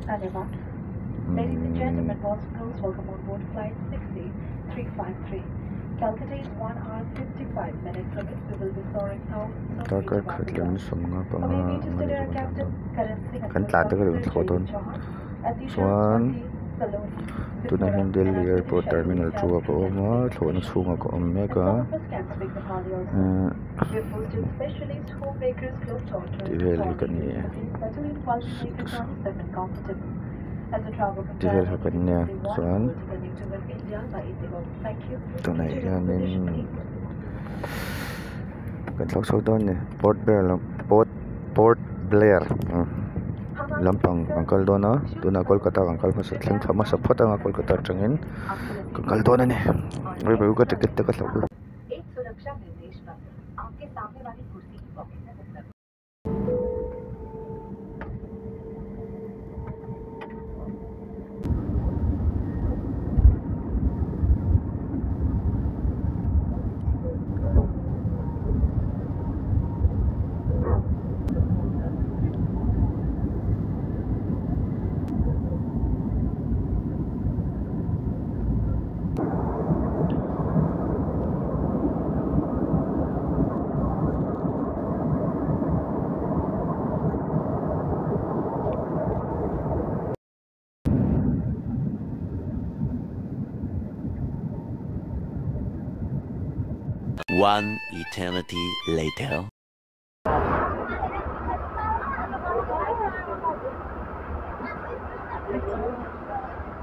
Darkar khat leh minute sawmnga panga ang a ni dawn kan tlan te kha kan thlawh dawn chuan tunah hian Delhi airport terminal two ah ka awm a thlawhna chhungah ka awm mek a ehh tih vel hi ka ni e tih vel kha kan nia chuan tunah hianin kan thlawk chho dawn a ni port ber lam port port blair lampang kan kal dawn a tunah kolkata kan kal hmasa thleng thla hmasa phawt anga kolkata atangin kan kal dawn a ni ka ticket te ka hloh. One eternity later.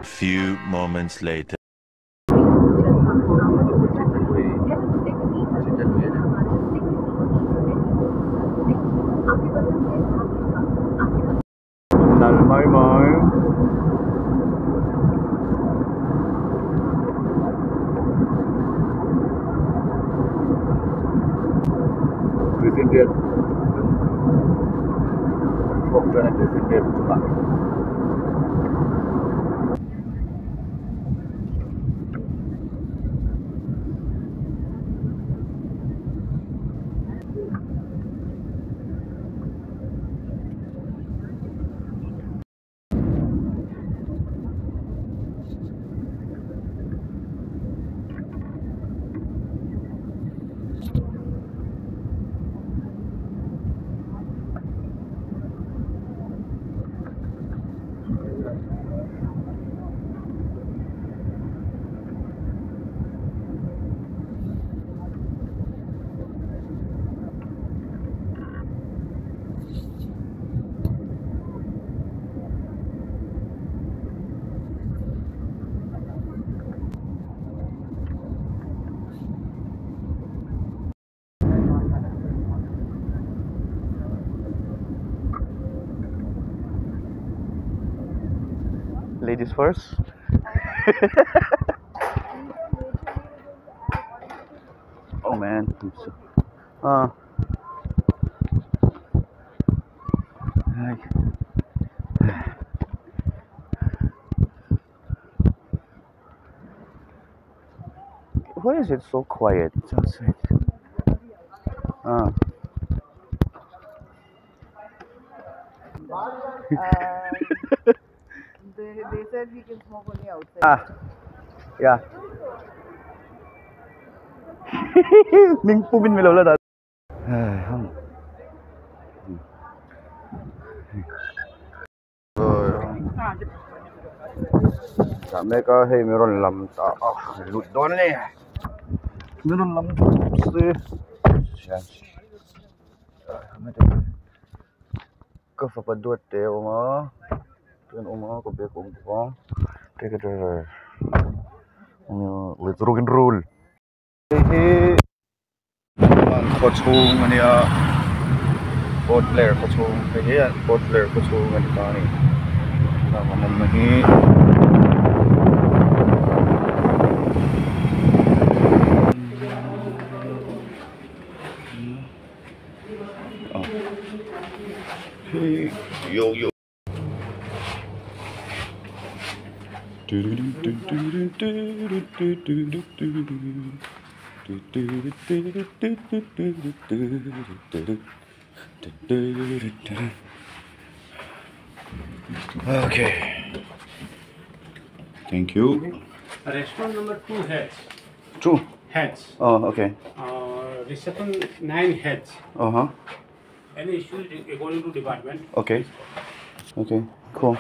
Few moments later. Nal mai mai. Tuifinriat kan thlawk tan a tuifinriat chungah. Ladies first. Oh man, I'm so why is it so quiet? It's outside. They said we can smoke only outside. Yeah. Ning pumin mi lo la da. Hang. Dạ mấy cái hay mấy con làm ta lụt đón này. Mấy con làm xí. Ka fapa duat te awm a chuan awm a ka bag a awm bawk a take a driver let's rock and roll hei hi khaw chhung a nia port blair khaw chhung hei hi port blair khaw chhung a ni ta a ni tuna kan awmna hi. Yo yo. Okay. Thank you. Restaurant number 2 heads. 2 heads. Oh, okay. Reception 9 heads. Uh-huh. Any issues according to department. Okay. Okay, cool.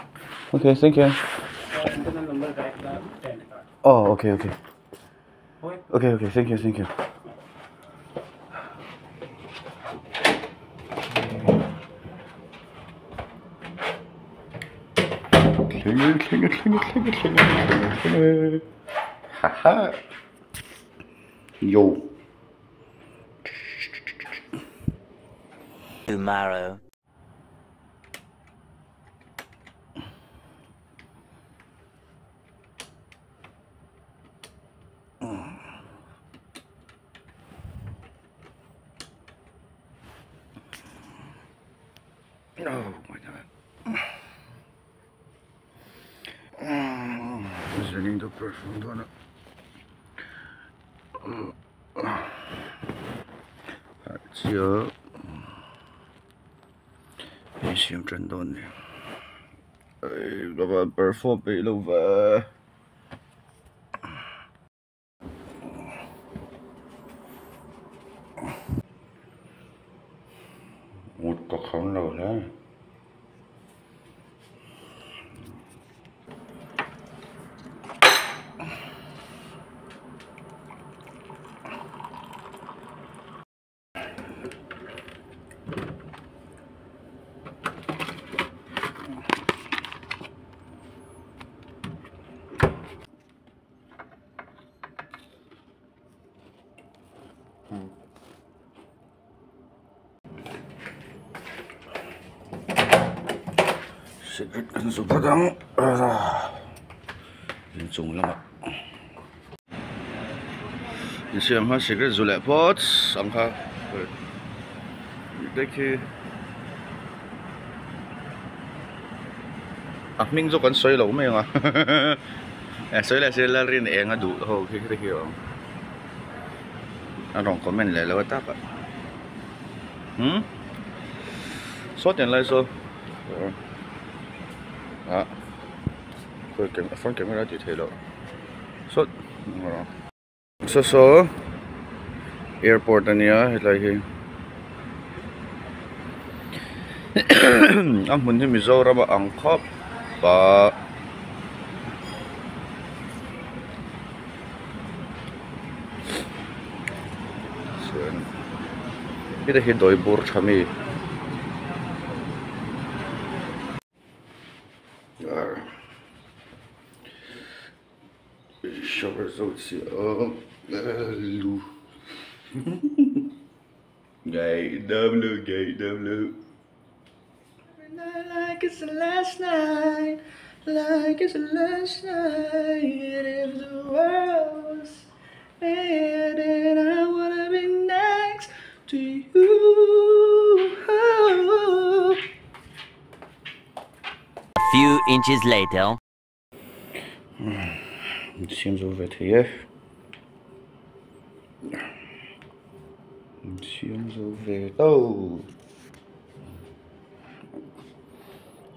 Okay, thank you. Internal number back the 10 card. Oh, okay, okay. Okay. Okay, okay, thank you, thank you. Haha. Yo. Tomorrow. Oh my god. Listening to perfume donut. Chia siam tran dawn ni ei lova perform peih lova ngut ka kham lo hle. Cigarette kan zu phadang in chung lama in siam ha cigarette zu leh phawt ang kha te khi a hming chu kan sawi lo mai ang a sawi leh se la rin eng a duh ho khi te khi awm a rawn comment leh lo a tak a saw tiang lai saw ah front camera tih theih loh sawt saw saw airport ania helai hi a hmun hi Mizoram a ang khawp a chuan heta hi dawi bur tha mi. Shower zo chi lu ngày đâm lu ngày đâm lu. Like it's the last night, like it's the last night. If the world's ending, I wanna be next to you. A few inches later. It seems over here. It seems over. Oh.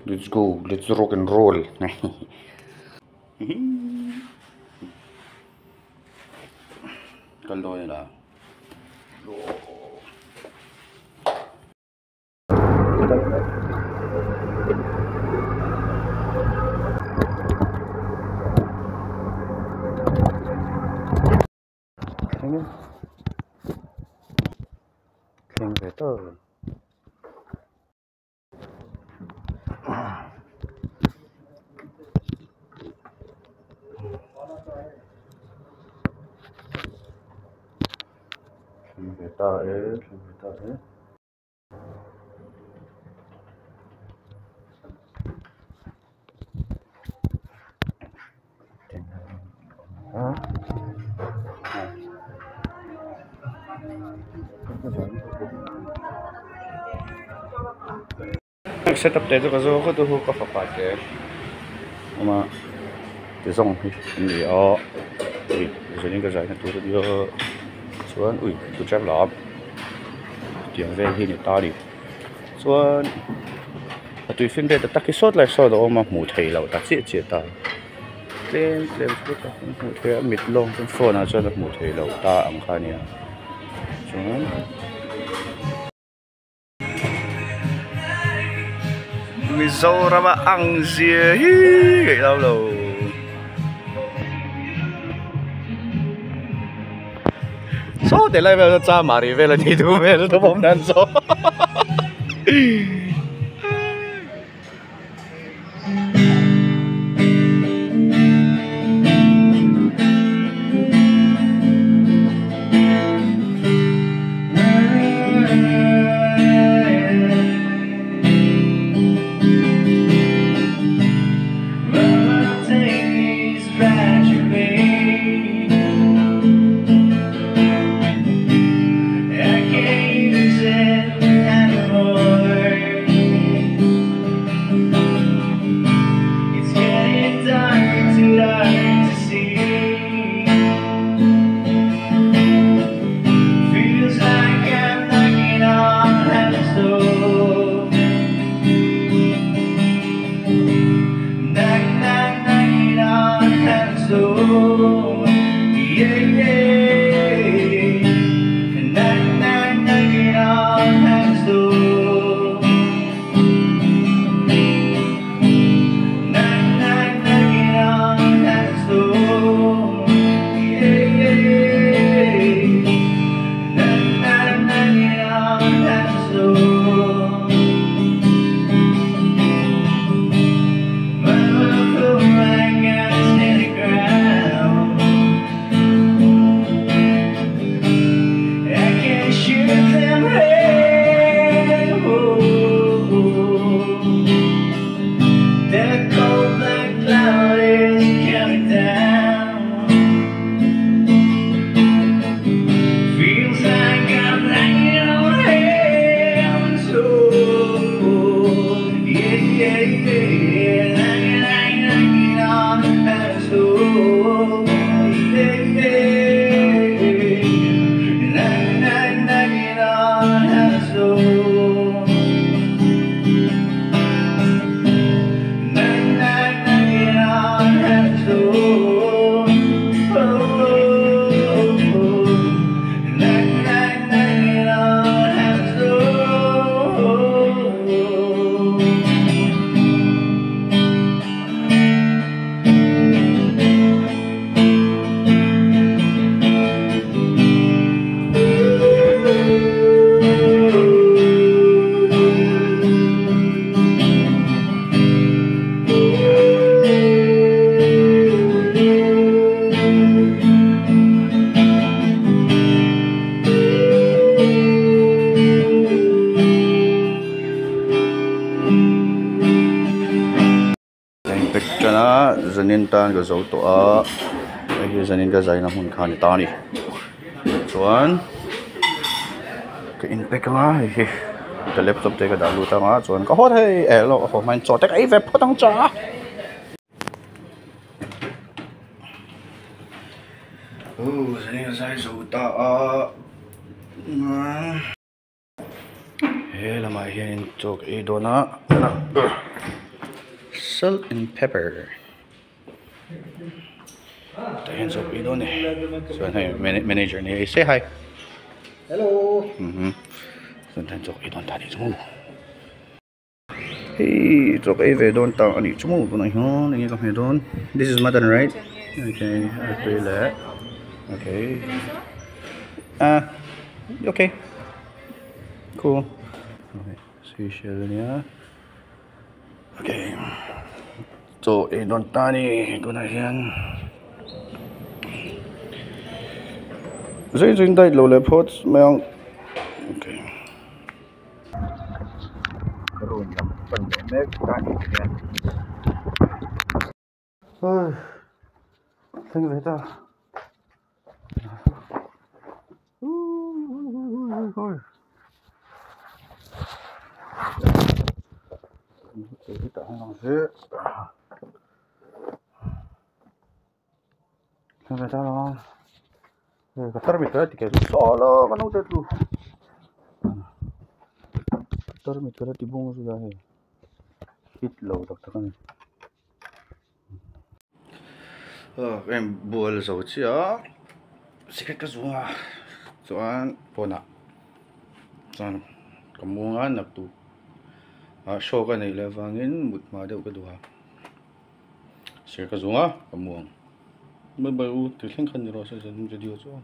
Let's go. Let's rock and roll. Kaldo nila. Thleng ve ta. Thleng ve ta e, thleng ve ta e. Setup te chu ka zo khaw tu hu ka fapa te ama ti zawng hi an ni a ui zanin ka zaina tur ania chuan ui tu chak lam tiang vel hi ni ta ni chuan A tui fin ret tak hi sawt lai sawt a awm a hmuh theih loh ta chiah chiah ta tlem tlem chu tak in hmuh theih a mit lawng chuan phone ah chuan a hmuh theih loh ta ang kha a nia chuan. Mizoram a ang zia hi ka i lo lo. Saw te lai vel cha mari vel a ni duh hmel ta bawm nan saw. Zanin tan ka zo tawh a hei hi zanin ka zaina hmun kha a ni ta a ni chuan ka in pack anga hei hi ka laptop te ka dah lut anga chuan ka haw thei eh lo haw hmain chaw te ka ei ve phawt ang cha. Zanin ka zai zo ta a. He lamah hianin chaw ka ei dawn a salt and pepper tah hian chaw ka ei dawn a ni chuan hei manager nia hei say hi hello chuan tah hian chaw ka ei dawn ta a nih chu maw hei chaw ka ei ve dawn ta a nih chu maw tunah hian enge ka hmeh dawn this is mutton right okay a tui leh okay ah okay. Cool. Okay, seashell ania. Okay. Chaw ei dawn ta ni tunah hian zui zui diet lo leh phawt mai ang. Okay. Ka room lam pan leh mek ta ni hian. Thleng ve ta. hit lo tak tak a ni. Ka inbual zo chiah a sikret ka zuang a chuan pawnah chuan ka muang a naktuk ah show ka neih leh avangin mut hma deuh ka duh a sikret ka zuang a ka muang bye bye u tih thleng khan ni rawh se zan video chu.